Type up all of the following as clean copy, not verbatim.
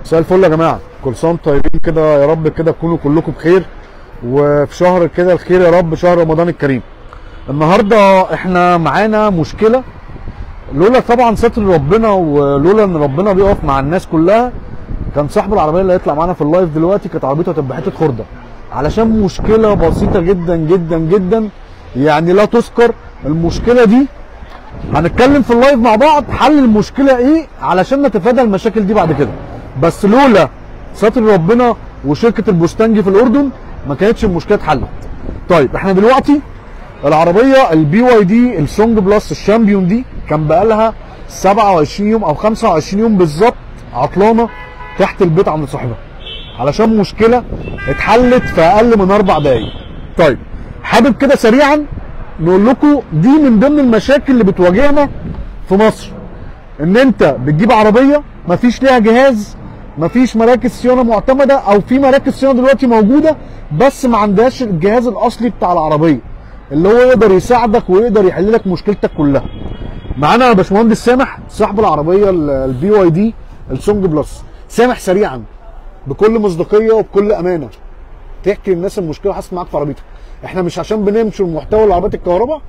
مساء الفل يا جماعة، كل سنة وانتم طيبين كده يا رب، كده تكونوا كلكم بخير وفي شهر كده الخير يا رب، شهر رمضان الكريم. النهارده احنا معانا مشكلة، لولا طبعا ستر ربنا ولولا ان ربنا بيقف مع الناس كلها كان صاحب العربية اللي هيطلع معانا في ال live دلوقتي كانت عربيته هتبقى حتة خرده، علشان مشكلة بسيطة جدا جدا جدا يعني لا تذكر. المشكلة دي هنتكلم في ال live مع بعض حل المشكلة ايه علشان نتفادى المشاكل دي بعد كده. بس لولا ستر ربنا وشركه البستنجي في الاردن ما كانتش المشكلة اتحلت. طيب احنا دلوقتي العربية ال BYD ال Song Plus ال Champion دي كان بقالها 27 يوم او 25 يوم بالظبط عطلانه تحت البيت عند صاحبها علشان مشكلة اتحلت في اقل من 4 دقايق. طيب حابب كده سريعا نقول لكم دي من ضمن المشاكل اللي بتواجهنا في مصر، ان انت بتجيب عربية مفيش ليها جهاز، مفيش مراكز صيانة معتمدة، او في مراكز صيانة دلوقتي موجودة بس ما عندهاش الجهاز الاصلي بتاع العربية اللي هو يقدر يساعدك ويقدر يحل لك مشكلتك كلها. معانا يا باشمهندس سامح صاحب العربية ال BYD ال Song Plus. سامح سريعا بكل مصداقية وبكل امانه تحكي للناس المشكلة حصلت معاك في عربيتك. احنا مش عشان بننشر محتوى لعربيات الكهرباء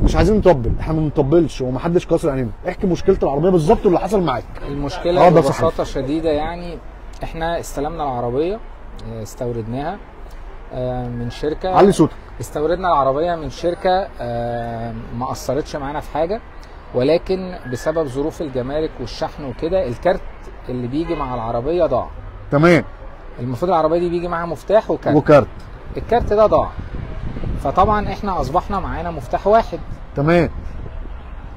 مش عايزين نطبل، احنا ما بنطبلش ومحدش كسر عينينا. احكي مشكلة العربية بالظبط واللي حصل معاك. المشكلة ببساطة شديدة، يعني احنا استلمنا العربية، استوردناها من شركة. علي صوتك. استوردنا العربية من شركة ما اثرتش معانا في حاجة، ولكن بسبب ظروف الجمارك والشحن وكده الكارت اللي بيجي مع العربية ضاع. تمام. المفروض العربية دي بيجي معاها مفتاح وكارت. الكارت ده ضاع، فطبعا احنا اصبحنا معانا مفتاح واحد. تمام.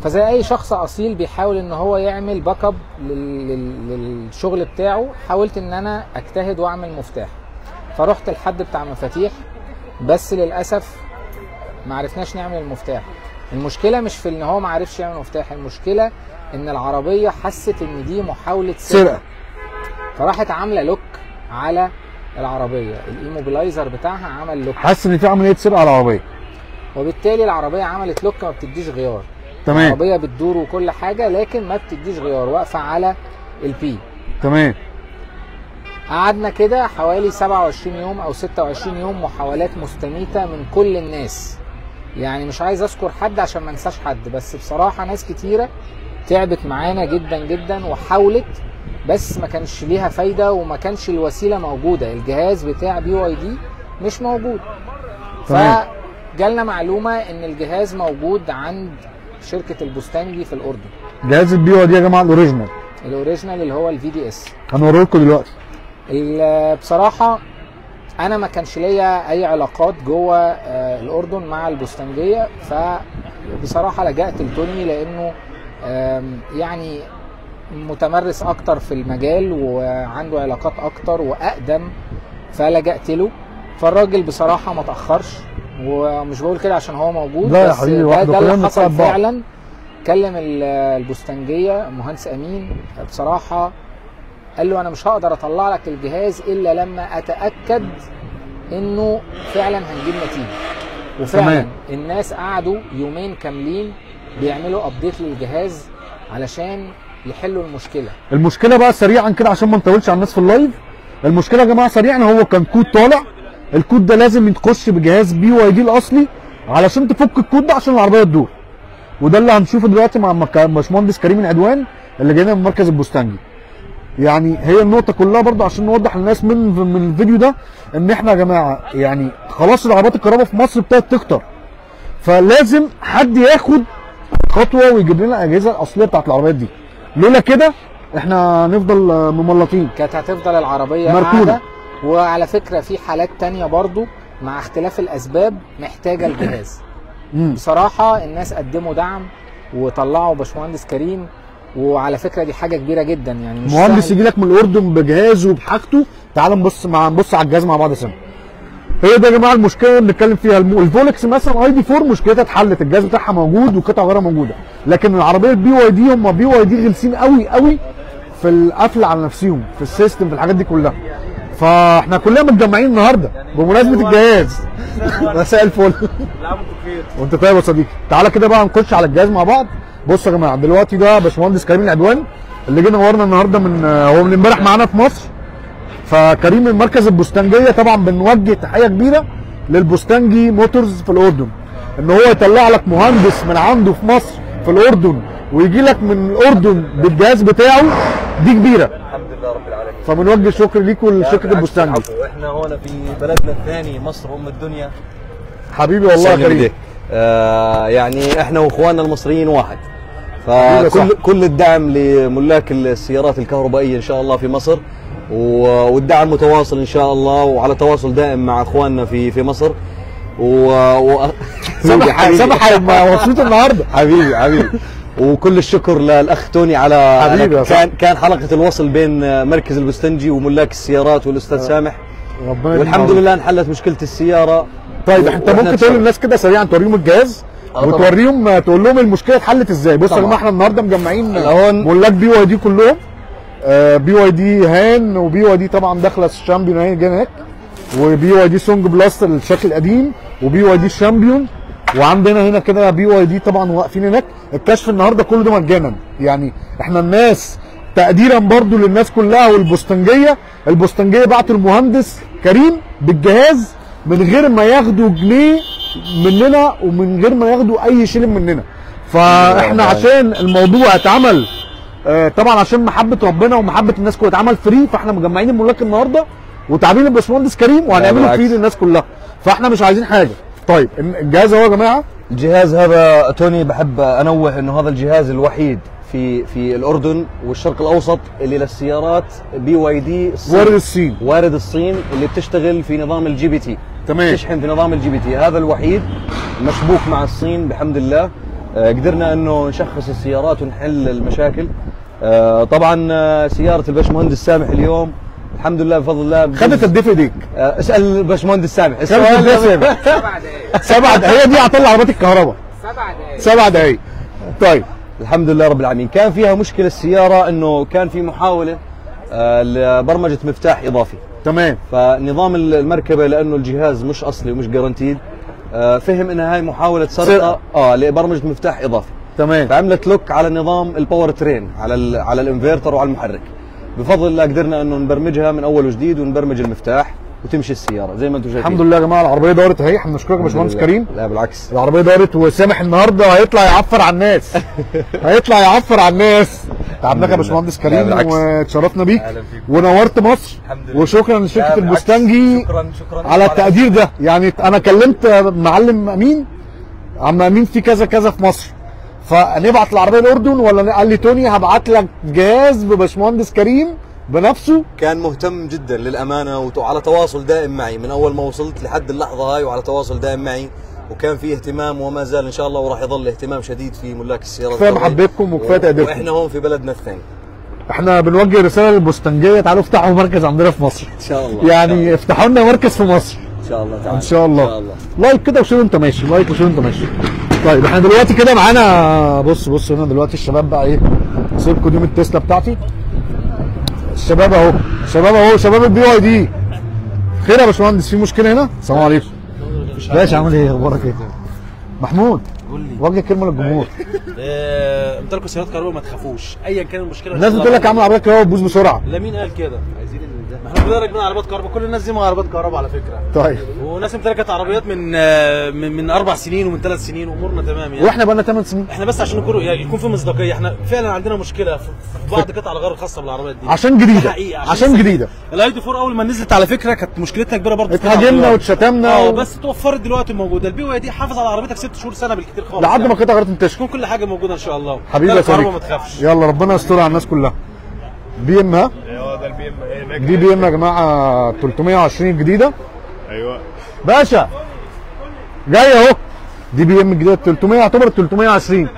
فزي اي شخص اصيل بيحاول ان هو يعمل backup للشغل بتاعه، حاولت ان انا اجتهد واعمل مفتاح. فرحت لحد بتاع مفاتيح، بس للاسف ما عرفناش نعمل المفتاح. المشكلة مش في ان هو ما عرفش يعمل مفتاح، المشكلة ان العربية حست ان دي محاولة سرقه، فراحت عامله lock على العربية. ال immobilizer بتاعها عمل lock، حس ان في عملية سرقه على العربية، وبالتالي العربية عملت lock ما بتديش غيار. تمام. العربية بتدور وكل حاجة لكن ما بتديش غيار، واقفة على ال P. تمام. قعدنا كده حوالي 27 يوم او 26 يوم محاولات مستميته من كل الناس، يعني مش عايز اذكر حد عشان ما انساش حد، بس بصراحة ناس كتيرة تعبت معانا جدا جدا وحاولت، بس ما كانش ليها فايده وما كانش الوسيلة موجودة، الجهاز بتاع BYD مش موجود. فجالنا معلومة ان الجهاز موجود عند شركة البستنجي في الاردن. جهاز ال BYD يا جماعة ال original، ال original اللي هو ال VDS، هنوريه لكم دلوقتي. بصراحة انا ما كانش ليا اي علاقات جوه الاردن مع البستنجيه، فبصراحة لجأت لتوني لانه يعني متمرس اكتر في المجال وعنده علاقات اكتر واقدم، فلجأت له. فالراجل بصراحة ما تاخرش، ومش بقول كده عشان هو موجود، لا يا بس حبيبي، ده اللي حصل فعلا. كلم البستنجيه مهندس امين، بصراحة قال له انا مش هقدر اطلع لك الجهاز الا لما اتاكد انه فعلا هنجيب نتيجة. وفعلا تمام. الناس قعدوا يومين كاملين بيعملوا update للجهاز علشان يحلوا المشكلة. المشكلة بقى سريعا كده عشان ما نطولش على الناس في ال live. المشكلة يا جماعة سريعا، هو كان كود طالع، الكود ده لازم تخش بجهاز BYD الاصلي علشان تفك الكود ده عشان العربية تدور، وده اللي هنشوفه دلوقتي مع باشمهندس كريم العدوان اللي جاينا من مركز البستنجي. يعني هي النقطة كلها برضو عشان نوضح للناس من الفيديو ده ان احنا يا جماعة يعني خلاص العربيات الكهرباء في مصر ابتدت تكتر، فلازم حد ياخد خطوة ويجيب لنا الاجهزة الاصلية بتاعت العربيات دي. لولا كده احنا هنفضل مملطين، كانت هتفضل العربية مركونة. وعلى فكرة في حالات تانية برضو مع اختلاف الاسباب محتاجه الجهاز. بصراحة الناس قدموا دعم وطلعوا باشمهندس كريم، وعلى فكرة دي حاجة كبيرة جدا، يعني مش مهندس يجي لك من الاردن بجهازه وبحاجته. تعال نبص على الجهاز مع بعض يا سامي. هي ده يا جماعة المشكلة اللي بنتكلم فيها. الفولكس مثلا ID 4 مشكلتها اتحلت، الجهاز بتاعها موجود وقطع غيارها موجودة، لكن العربية ال BYD هم BYD غلسين قوي قوي في القفل على نفسهم، في ال system، في الحاجات دي كلها. فاحنا كلنا متجمعين النهارده بمناسبة الجهاز. مساء الفل. وانت طيب يا صديقي. تعالى كده بقى نخش على الجهاز مع بعض. بصوا يا جماعة دلوقتي ده باشمهندس كريم العدوان اللي جه نورنا النهارده، من هو من امبارح معانا في مصر. فكريم من مركز البستنجيه، طبعا بنوجه تحية كبيرة للبستنجي موتورز في الاردن، ان هو يطلع لك مهندس من عنده في مصر في الاردن ويجي لك من الاردن بالجهاز بتاعه، دي كبيرة. الحمد لله رب العالمين. فبنوجه شكر ليكم لشركة البستنجي. واحنا هنا في بلدنا الثاني مصر ام الدنيا. حبيبي والله يا كريم. يعني احنا واخواننا المصريين واحد، فكل كل الدعم لملاك السيارات الكهربائية ان شاء الله في مصر، والدعم متواصل ان شاء الله، وعلى تواصل دائم مع اخواننا في مصر. سامح هيبقى مبسوط النهارده. حبيبي حبيبي. وكل الشكر للاخ توني على حبيبي، كان حلقة الوصل بين مركز البستنجي وملاك السيارات والاستاذ سامح، ربنا والحمد لله انحلت مشكلة السيارة. طيب انت ممكن تقول للناس كده سريعا، توريهم الجهاز وتوريهم تقول لهم المشكلة اتحلت ازاي. بصوا يا جماعة، احنا النهارده مجمعين ملاك BYD كلهم، BYD Han و BYD طبعا داخله ال Champion اهي هناك، و BYD Song Plus الشكل القديم، و BYD Champion، وعندنا هنا كده BYD طبعا واقفين هناك. الكشف النهارده كله ده مجانا، يعني احنا الناس تقديرا برضو للناس كلها والبستنجيه، البستنجيه بعتوا المهندس كريم بالجهاز من غير ما ياخدوا جنيه مننا ومن غير ما ياخدوا اي شيلين مننا. فاحنا عشان الموضوع اتعمل طبعا عشان محبة ربنا ومحبه الناس كلها، اتعمل free، فاحنا مجمعين الملاك النهارده وتعبين الباشمهندس كريم وهنعمله free للناس كلها، فاحنا مش عايزين حاجة. طيب الجهاز اهو يا جماعة. الجهاز هذا توني بحب انوه انه هذا الجهاز الوحيد في الاردن والشرق الاوسط اللي للسيارات BYD وارد الصين، وارد الصين اللي بتشتغل في نظام ال GPT. تمام، تشحن في نظام ال GPT. هذا الوحيد مشبوك مع الصين بحمد الله. قدرنا انه نشخص السيارات ونحل المشاكل. طبعا سيارة الباشمهندس سامح اليوم الحمد لله بفضل الله خدت قد ايه في ايديك؟ اسال الباشمهندس سامح. السؤال ده سامح 7 دقايق. 7 دقايق، هي دي هتطلع عربيات الكهرباء. 7 دقايق. 7 دقايق. طيب الحمد لله رب العالمين. كان فيها مشكلة السيارة، انه كان في محاولة لبرمجه مفتاح اضافي. تمام. فنظام المركبة لانه الجهاز مش اصلي ومش guaranteed، فهم انها هاي محاولة سرقه لبرمجه مفتاح اضافي. تمام. فعملت lock على نظام ال power train، على الانفرتر وعلى المحرك. بفضل الله قدرنا انه نبرمجها من اول وجديد ونبرمج المفتاح وتمشي السيارة زي ما انتم شايفين. الحمد لله يا جماعة العربية دارت اهي. احنا بنشكرك يا باشمهندس كريم. لا بالعكس، العربية دارت، وسامح النهارده هيطلع يعفر على الناس. هيطلع يعفر على الناس. تعبناك يا باشمهندس كريم واتشرفنا بيك ونورت مصر، وشكرا لشركة البستنجي. شكرا شكرا على التقدير ده. يعني انا كلمت معلم امين، عم امين في كذا كذا في مصر، فنبعت العربية الاردن ولا؟ قال لي توني هبعت لك جهاز بباشمهندس كريم بنفسه. كان مهتم جدا للامانة وعلى تواصل دائم معي من اول ما وصلت لحد اللحظة هاي، وعلى تواصل دائم معي، وكان في اهتمام وما زال ان شاء الله، وراح يظل اهتمام شديد في ملاك السيارات. كفاية محبتكم وكفاية تقديركم، واحنا هون في بلدنا الثاني. احنا بنوجه رسالة للبستنجيه، تعالوا افتحوا مركز عندنا في مصر ان شاء الله. يعني افتحوا لنا مركز في مصر ان شاء الله تعالى. ان شاء الله. ان شاء الله. like كده و share انت ماشي، like و share انت ماشي. طيب احنا دلوقتي كده معانا، بص هنا دلوقتي الشباب بقى ايه، سيبكوا دي من التسلا بتاعتي. الشباب اهو، شباب اهو، شباب ال BYD. خير يا باشمهندس، في مشكلة هنا؟ السلام عليكم. باشا عامل ايه؟ اخبارك ايه؟ محمود قول لي، وجه كلمة للجمهور. امتلكوا سيارات كهرباء ما تخافوش، ايا كان المشكلة. الناس بتقول لك عامل عربية كهرباء بتبوظ بسرعة. لا مين قال كده؟ عايزين ما احنا كلنا راكبين عربيات كهرباء، كل الناس دي مع عربيات كهرباء على فكرة. طيب وناس امتلكت عربيات من 4 سنين ومن 3 سنين، وامورنا تمام يعني. واحنا بقى لنا 8 سنين. احنا بس عشان نكون يعني يكون في مصداقية، احنا فعلا عندنا مشكلة في بعض قطع الغيار الخاصة بالعربيات دي، عشان جديدة. عشان جديدة. ال ID 4 اول ما نزلت على فكرة كانت مشكلتنا كبيرة برضه، اتهاجمنا واتشتمنا بس توفرت دلوقتي موجودة. ال BYD حافظ على عربيتك 6 شهور سنة بالكثير خالص، لحد ما قطع غيار تنتشر، تكون كل حاجة موجودة ان شاء الله. حبيبي يا صديقي ما تخافش. يلا ربنا يستر على الناس كلها. BM ها؟ ايوه ده ال BM دي BM يا جماعة 320 جديدة. ايوه باشا جاي اهو، دي BM الجديدة 300، يعتبر 320.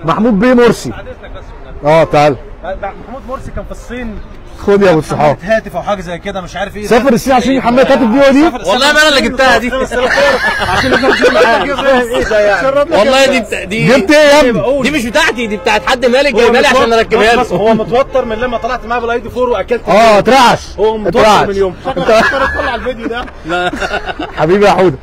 محمود بيه مرسي. تعال. محمود مرسي كان في الصين. خد يا ابو الصحاب هاتف او حاجة زي كده مش عارف ايه، سافر الصين عشان يحمل هاتف دي ودي. والله ما انا اللي جبتها دي. ايه ده يعني؟ والله دي جبت ايه يا ابني؟ دي مش بتاعتي، دي بتاعت حد مالك جايبها لي عشان اركبها له. هو متوتر من لما طلعت معاه بال ID 4 واكلت. اترعش، هو متوتر من يوم. طلع الفيديو ده. حبيبي يا حوده.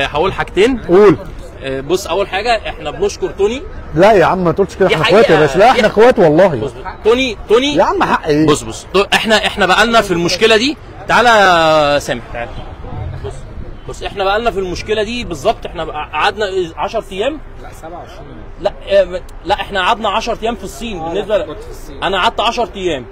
هقول حاجتين. قول. بص، اول حاجة احنا بنشكر توني. لا يا عم ما تقولش كده، احنا اخوات يا باشا. لا احنا اخوات والله. بص توني يا عم حق ايه؟ بص احنا بقالنا في المشكلة دي. تعالى يا سامح تعالى. بص احنا بقالنا في المشكلة دي بالظبط، احنا قعدنا 10 ايام. لا 27 يوم. لا احنا قعدنا 10 ايام في الصين. بالنسبة كنت في الصين. انا قعدت 10 ايام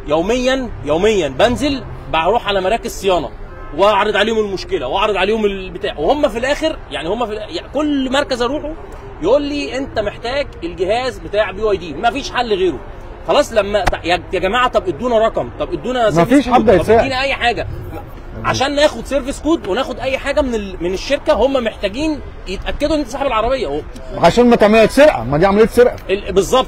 يوميا بنزل بروح على مراكز صيانة واعرض عليهم المشكلة واعرض عليهم البتاع، وهم في الاخر يعني هم في يعني كل مركز اروحه يقول لي انت محتاج الجهاز بتاع BYD، مفيش حل غيره. خلاص لما يا جماعة طب ادونا رقم، طب ادونا مفيش حد هيساعد، طب ادينا اي حاجة عشان ناخد service code وناخد اي حاجة من الشركة. هم محتاجين يتاكدوا ان انت صاحب العربية عشان ما تعملش سرقه. ما دي عملية سرقه بالظبط.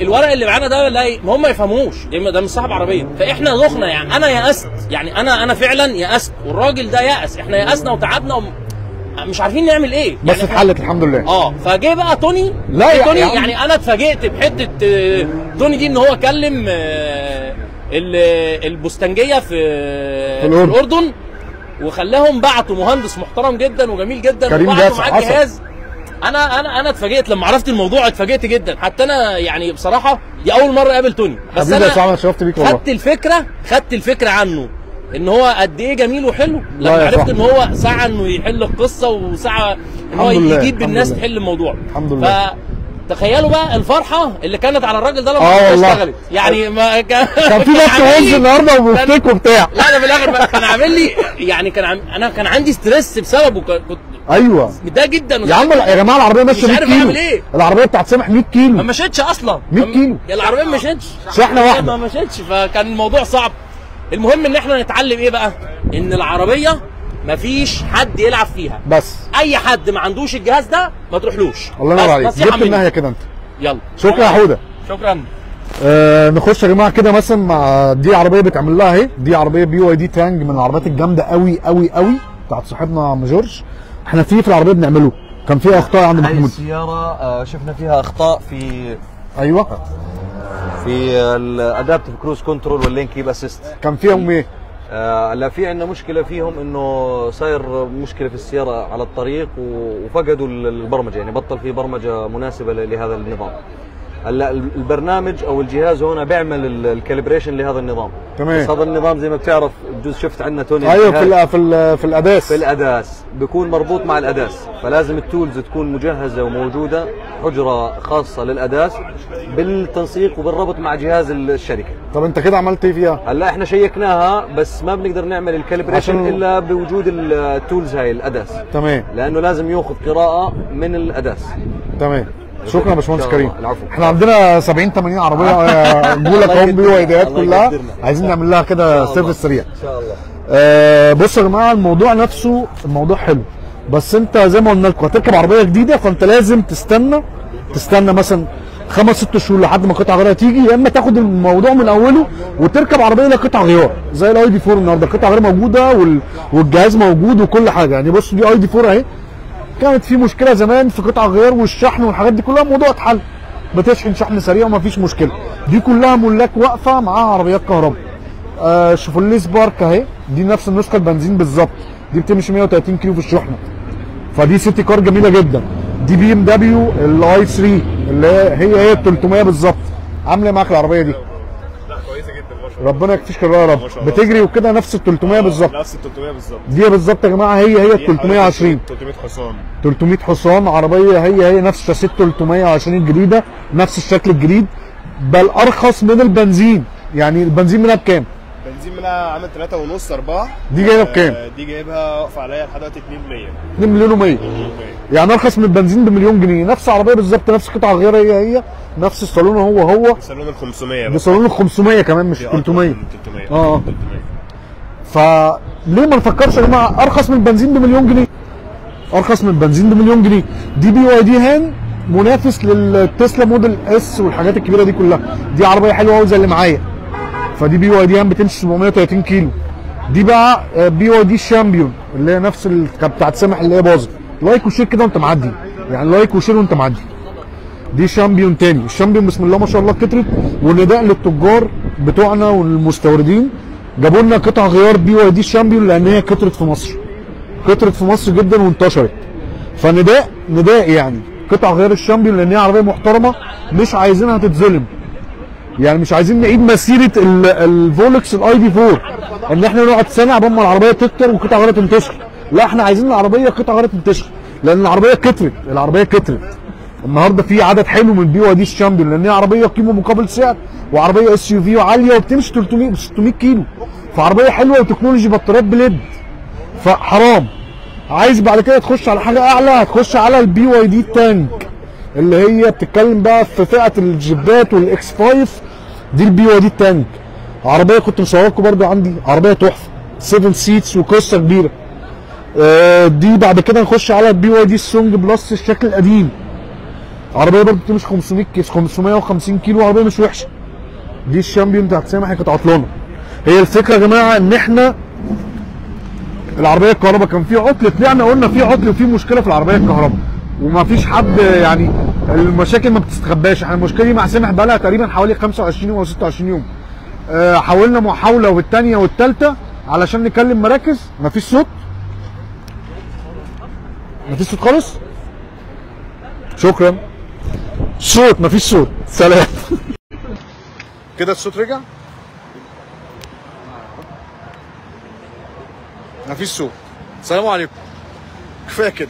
الورق اللي معانا ده لا هم ما يفهموش، ده مش صاحب عربية. فاحنا دخنا يعني، انا يأست يعني، انا فعلا يأست والراجل ده يأس، احنا يأسنا وتعبنا ومش عارفين نعمل ايه. بس يعني اتحلت الحمد لله. فجه بقى توني. لا توني يعني انا اتفاجئت بحته توني دي، ان هو كلم البستنجيه في الاردن وخلاهم بعتوا مهندس محترم جدا وجميل جدا وبعتوا معاه الجهاز. انا اتفاجئت لما عرفت الموضوع، اتفاجئت جدا. حتى انا يعني بصراحة دي اول مرة اقابل توني، بس انا شرفت بيك والله. خدت الفكرة عنه ان هو قد ايه جميل وحلو لما عرفت ان هو سعى انه يحل القصة وسعى ان هو يجيب الناس تحل الموضوع. الحمد لله. تخيلوا بقى الفرحة اللي كانت على الراجل ده لما اشتغلت يعني. ما كان في بس وز النهارده وبفتك وبتاع. لا ده في الاخر بقى كان عامل لي يعني، انا كان عندي stress بسببه، كنت ايوه متضايق جدا. يا عم يا جماعة العربية ماشية 100 كيلو. إيه؟ العربية بتاعت سامح 100 كيلو ما مشيتش اصلا. 100 كيلو العربية ما مشيتش، شحنه واحدة ما مشيتش، فكان الموضوع صعب. المهم ان احنا نتعلم ايه بقى؟ ان العربية مفيش حد يلعب فيها، بس اي حد ما عندوش الجهاز ده ما تروحلوش. الله ينور عليك، جبت النهاية كده انت. يلا شكرا يا حوده. شكرا. نخش يا جماعة كده مثلا مع دي عربية بتعمل لها اهي، دي عربية BYD Tang من العربيات الجامدة قوي قوي قوي بتاعت صاحبنا عم جورج. احنا في العربية بنعمله كان فيها اخطاء عند محمود. السيارة شفنا فيها اخطاء في ايوه في ال adaptive cruise control وال lane keep assist. كان فيهم ايه؟ لا في عندنا مشكلة فيهم، انه صاير مشكلة في السيارة على الطريق وفقدوا البرمجة، يعني بطل في برمجة مناسبة لهذا النظام. هلا البرنامج او الجهاز هنا بيعمل ال calibration لهذا النظام. تمام. بس هذا النظام زي ما بتعرف بجوز شفت عندنا توني. ايوه في ال ADAS. في ال ADAS بيكون مربوط مع ال ADAS، فلازم ال tools تكون مجهزة وموجودة، حجره خاصة لل ADAS بالتنسيق وبالربط مع جهاز الشركة. طب انت كده عملت ايه فيها؟ هلا احنا شيكناها، بس ما بنقدر نعمل ال calibration الا بوجود ال tools هاي ال ADAS. تمام. لانه لازم ياخذ قراءة من ال ADAS. تمام. شكرا يا باشمهندس كريم. العفو. احنا عندنا 70 80 عربية جولة كومبي BYD ات كلها عايزين نعمل لها كده service سريع ان شاء الله. بصوا يا جماعة، الموضوع نفسه الموضوع حلو، بس انت زي ما قلنا لكم هتركب عربية جديدة، فانت لازم تستنى مثلا 5 6 شهور لحد ما قطع غيارها تيجي، يا اما تاخد الموضوع من اوله وتركب عربية لها قطع غيار زي ال ID 4 النهارده قطع غيار موجودة والجهاز موجود وكل حاجة. يعني بصوا دي ID 4 اهي، كانت في مشكلة زمان في قطع غيار والشحن والحاجات دي كلها، الموضوع اتحل، بتشحن شحن سريع ومفيش مشكلة. دي كلها ملاك واقفة معاها عربيات كهرباء. شيفروليه سبارك اهي، دي نفس النسخة البنزين بالظبط، دي بتمشي 130 كيلو في الشحنة، فدي city car جميلة جدا. دي BMW ال i 3 اللي هي 300 بالظبط. عامله ايه معاك العربية دي؟ لا كويسة جدا ما شاء الله، ربنا يكفيك شرها يا رب. بتجري وكده نفس ال 300 بالظبط. نفس ال 300 بالظبط دي بالظبط يا جماعة، هي ال 320 300 حصان، 300 حصان، عربية هي نفس شاسيه 320 الجديدة، نفس الشكل الجديد، بل ارخص من البنزين. يعني البنزين منها بكام؟ البنزين منها عامل 3.5 4. دي جايبها بكام؟ دي جايبها واقفة عليا لحد دلوقتي 2 2 مليون و100، يعني ارخص من البنزين بمليون جنيه. نفس العربية بالظبط، نفس قطع الغيار هي نفس الصالون هو صالون ال 500، بصالون ال 500 كمان مش 300. 300. فليه ما نفكرش يا جماعة ارخص من البنزين بمليون جنيه؟ ارخص من البنزين بمليون جنيه. دي BYD Han منافس للتسلا Model S والحاجات الكبيرة دي كلها. دي عربية حلوة قوي زي اللي معايا، فدي BYD Han بتمشي 730 كيلو. دي بقى BYD Champion اللي هي نفس بتاعت سامح اللي هي باظت. like و share كده وانت معدي، يعني like و share وانت معدي. دي Champion تاني، ال Champion بسم الله ما شاء الله كترت. والنداء للتجار بتوعنا والمستوردين، جابوا لنا قطع غيار BYD Champion لان هي كترت في مصر، كترت في مصر جدا وانتشرت. فنداء نداء يعني قطع غيار الشامبيون، لان هي عربية محترمه مش عايزينها تتظلم. يعني مش عايزين نعيد مسيره الفولكس ال ID 4 ان احنا نقعد سنة عقبال ما العربية تكتر وقطع غيار تنتشر. لا، احنا عايزين العربية قطع غيار تنتشر، لان العربية كترت، العربية كترت. النهارده في عدد حلو من BYD الشامبيون، لان هي عربية قيمة مقابل سعر، وعربية SUV وعاليه وبتمشي 300 600 كيلو، فعربيه حلوة و technology بطاريات ب LED، فحرام. عايز بعد كده تخش على حاجة اعلى، هتخش على ال BYD Tank اللي هي بتتكلم بقى في فئة الجيبات وال X 5. دي ال BYD Tank، عربية كنت مصورها لكم برده، عندي عربية تحفة 7 seats وقصة كبيرة. دي بعد كده نخش على ال BYD Song Plus الشكل القديم، عربية برده بتمشي 500 كيلو 550 كيلو، عربية مش وحشة. دي الشامبيون بتاعت سامح كانت عطلانه. هي الفكرة يا جماعة ان احنا العربية الكهرباء كان في عطل، طلعنا قلنا في عطل وفي مشكلة في العربية الكهرباء، وما فيش حد يعني المشاكل ما بتستخباش. احنا المشكلة دي مع سامح بقى لها تقريبا حوالي 25 يوم او 26 يوم. حاولنا محاولة والثانية والثالثة علشان نكلم مراكز، ما فيش صوت، ما فيش صوت خالص. شكرا. صوت، ما فيش صوت. سلام. كده الصوت رجع؟ ما فيش صوت. السلام عليكم. كفاية كده.